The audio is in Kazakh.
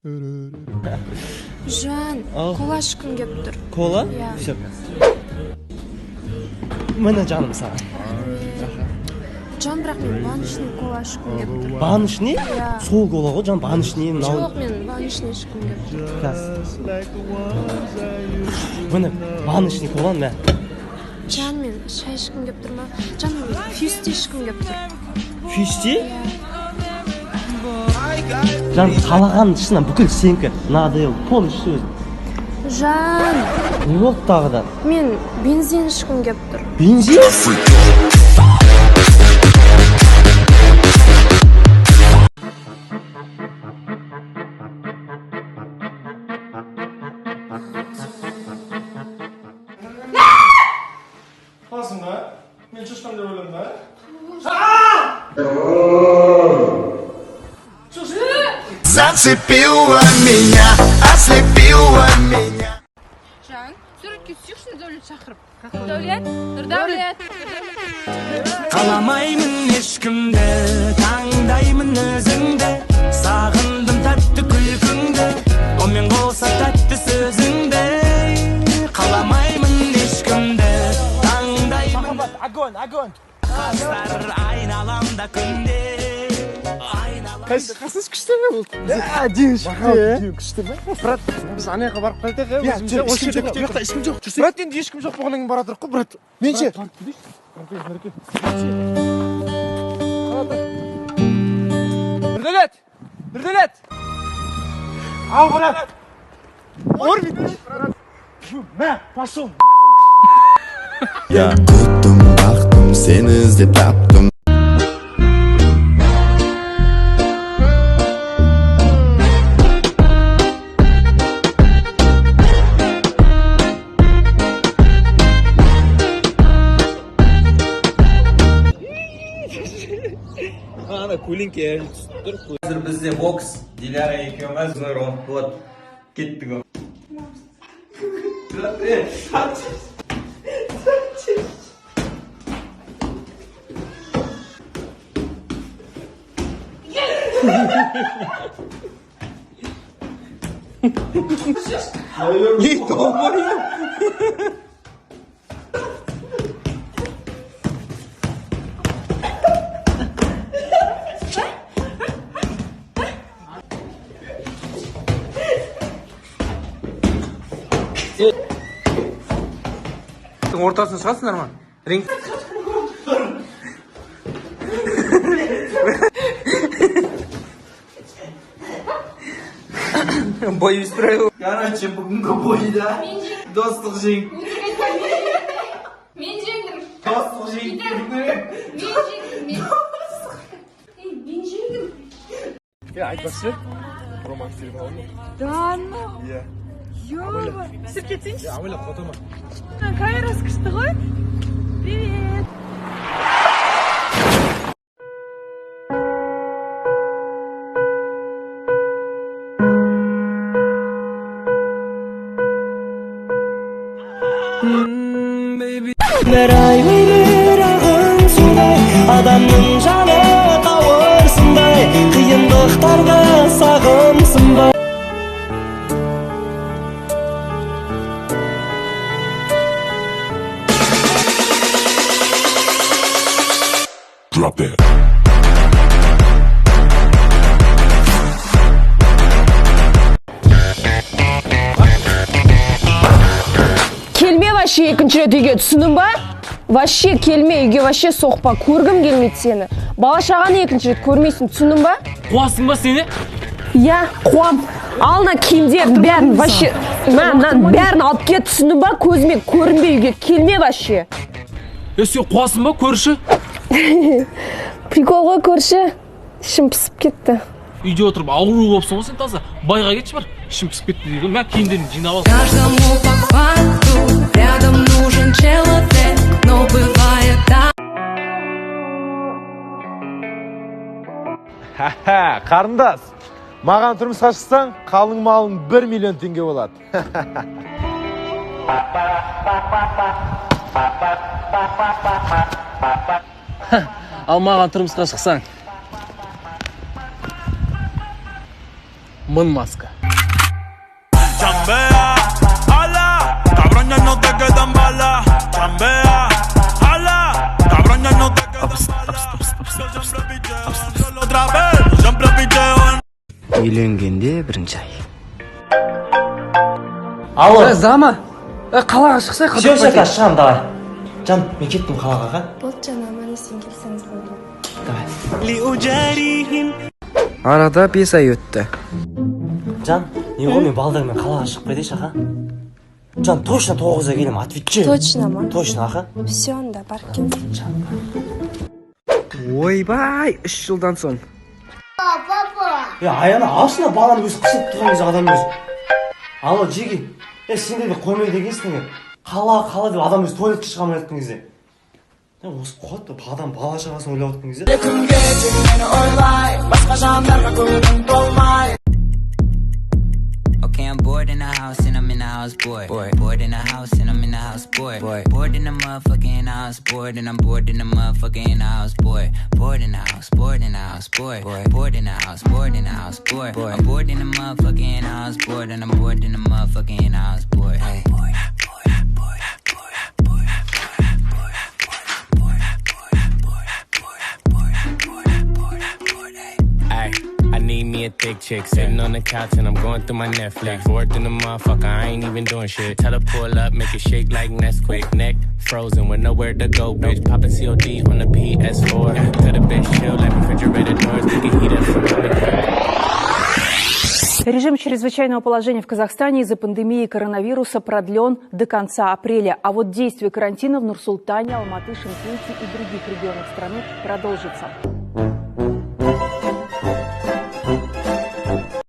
Жан, кола ішкім келіп тұр. Кола? Иә. Все. Міне, жаным, саған. Жан, бірақ мен баночный кола ішкім келіп тұр. Баночный? Иә. Сол кола ғой, жан, баночный мынау. Жоқ, мен баночный ішкім келіп тұр. Қазір. Міне, баночный кола, мә. Жан, мен шай ішкім келіп тұр ма? Жан, мен фьюсти ішкім келіп тұр. Фьюсти? Иә. Жан, қалаған шынымен бүкіл сенікі. Надо полностью өзің. Жан, Не болды тағы да? мен бензин ішкім келіп тұр. Бензин? Қуасың ба? Мен шошқам деп ойладым ба? Зацепила меня, ослепила меня. Жан, суретке түсейікші, Нұрдәулет шақырып. Нұрдәулет, Нұрдәулет. Қаламаймын ешкімді, таңдаймын өзіңді. Сағындым тәтті күлкіңді, онымен қоса тәтті сөзіңді. Қаламаймын ешкімді, таңдаймын. Огонь, огонь! Қастар айналамда күнде. Қасыңыз күшті ме бұл? Әдемі шықты, иә? Күшті ме? Брат, біз ана жаққа барып қайтайық, иә? Өзіміз осы жерде күтейік. Бұл жақта ешкім жоқ. Брат, енді ешкім жоқ болғаннан кейін бара тұрық қой, брат. Мен ше? Нұрдәулет! Нұрдәулет! Ау, брат! Орбит! Мә, пошел! Я күттім, бақтым, сені іздеп таптым. Ана көлеңке әлі түсіп тұр. Қазір бізде бокс, Диляра екеуміз раунд болады. Кеттік. Ей, долбоеб! Ортасына шығасыңдар ма? Ринг. Бой без правил. Короче, бүгінгі бойда достық жеңіп. Мен жеңдім. Достық жеңіп. Мен жеңдім. Мен. Ей, мен жеңдім. Е, айтпақшы, Роман телефон алдым. Да ну. Иә. Ёба. Түсіп кетсеңші. Абайлап фото ма? Камерасы күшті ғой. Привет. Бір ай, бір ағын судай, адамның жаны қауырсындай, қиындықтарға сағынсынбай. Drop that. Келме вообще екінші рет үйге, түсіндің ба? Вообще келме үйге, вообще соқпа, көргім келмейді сені. Бала шағаны екінші рет көрмейсің, түсіндің ба? Қуасың ба сені? Иә, қуам. Ал мына киімдердің бәрін вообще, мә, мынаның бәрін алып кет, түсіндің ба? Көзіме көрінбе, үйге келме вообще. Е, сен қуасың ба, көрші? Прикол ғой, көрші. Ішім пысып кетті. Үйде отырып ауру болыпсың ғой сен таза. Байға кетші бар. Ішім пысып кетті дейді ғой. Мә, киімдеріңді жинап ал. Каждому по факту рядом нужен человек, но бывает так. Ха-ха, қарындас. Маған тұрмысқа шықсаң, қалың малың 1 миллион теңге болады. Ал маған тұрмысқа шықсаң. 1000 маска. Chambea, ala, cabrón, ya no te quedan balas. Chambea, ala, cabrón, ya no te quedan balas. Yo siempre picheo, solo otra vez. Yo siempre picheo en Үйленгенде бірінші ай. Алло. Зама, қалаға шықсай. Все, все, қазір шығамын, давай. Жан, мен кеттім қалаға, ға. Болды, жан, аман есен келсеңіз болды. Давай. Арада 5 ай өтті. Жан, не ғой, мен балдармен қалаға шығып кетейінші, аха. Жан, точно 9-да келемін, отвечаю. Точно ма? Точно, аха. Все, онда барып кел. Ойбай, 3 жылдан соң. Е, Аяна, алшы мына баланы, өзі қысылып тұрған кезде адам өзі. Алло, Джеги. Е, сендер де қоймайды екенсіңдер. Қала, қала деп адам өзі туалетке шыға алмай жатқан кезде. Е, осы қуат адам бала шағасын ойлап жатқан кезде. Күнге тек мені ойлай, басқа жандарға көңілің толмай. Okay, I'm bored in the house and I'm in the house bored. Bored, bored in the house and I'm in the house bored. Bored, bored in the motherfucking house bored and I'm bored in the motherfucking house bored. Bored in the house, bored in the house, bored. Bored, bored in the house, bored in the house, bored. Bored, I'm bored in the motherfucking house bored and I'm bored in the motherfucking house bored. Hey. Bored, bored, bored, bored, bored, bored, bored, bored, bored, bored, bored, bored, bored, hey. Ay, I need me a thick chick sitting on the couch and I'm going through my Netflix. Bored in the motherfucker, I ain't even doing shit. Tell her pull up, make it shake like Nesquik. Neck frozen with nowhere to go, bitch. Poppin' COD on the PS4. Tell the bitch chill like refrigerator doors. We can heat up from Режим чрезвычайного положения в Казахстане из-за пандемии коронавируса продлен до конца апреля. А вот действие карантина в Нур-Султане, Алматы, Шымкенте и других регионах страны продолжится.